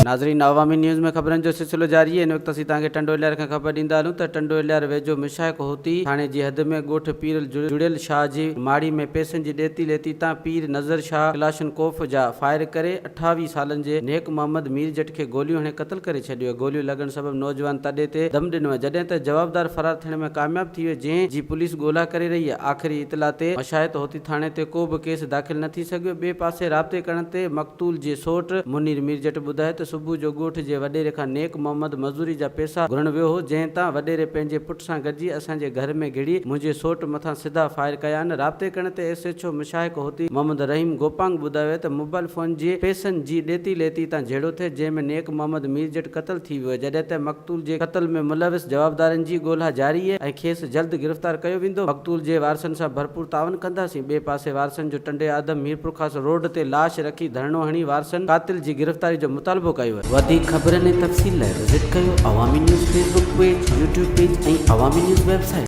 ناظرين عوامي نيوز ۾ خبرن جو سلسلو جاري آهي ان وقت اسين توهان کي ٽنڊو الهيار کان خبر ڏيندا هلون ته ٽنڊو الهيار ويجهو مشائخ هوتي ٿاڻي جي حد ۾ ڳوٺ پيرل جڙيل شاهه جي ماڙي ۾ پئسن جي ڏيتي ليتي تان پير نظر شاهه ڪلاشنڪوف جا فائر ڪري 28 سالن جي نيڪ محمد ميرجٽ کي گوليون هڻي قتل ڪري ڇڏيو گوليون لڳڻ سبب نوجوان تڏي تي دم ڏنو جڏهن ته جوابدار فرار ٿيڻ ۾ ڪامياب ٿي ويو جنهن جي پوليس ڳولا ڪري رهي آهي آخري اطلاع تي مشاهد هوتي ٿاڻي تي ڪو به ڪيس داخل نه ٿي سگهيو ٻئي پاسي رابطي ڪرڻ تي مقتول جي سوٽ منير ميرجٽ ٻڌايو ته صبح جو ڳوٺ جي وڏيري کان نيڪ محمد مزوري جا پئسا گهرڻ ويو هو، جنهن تان وڏيري پنهنجي پٽ سان گڏجي اسان جي گهر ۾ گهڙي منهنجي سوٽ مٿان سڌا فائر ڪيا آهن. رابطي ڪرڻ تي ايس ايڇ او مشاهڪ هوتي محمد رحيم گوپانگ ٻڌايو ته موبائل فون جي پئسن جي ڏيتي ليتي تان جهيڙو ٿيو، جنهن ۾ نيڪ محمد ميرجٽ قتل ٿي ويو، جڏهن ته مقتول جي قتل ۾ ملوث جوابدارن جي ڳولها جاري آهي ۽ کيس جلد گرفتار ڪيو ويندو، مقتول جي وارثن سان ڀرپور تعاون ڪنداسين، ٻئي پاسي وارثن جو ٽنڊي آدم ميرپورخاص روڊ تي لاش رکي ڌرڻو هڻي وارثن قاتل جي گرفتاري جو مطالبو ڪيو. وڌيڪ خبرن ۽ تفصيل لاء وزٽ ڪيو Awami news Facebook page, YouTube page ۽ Awami news website.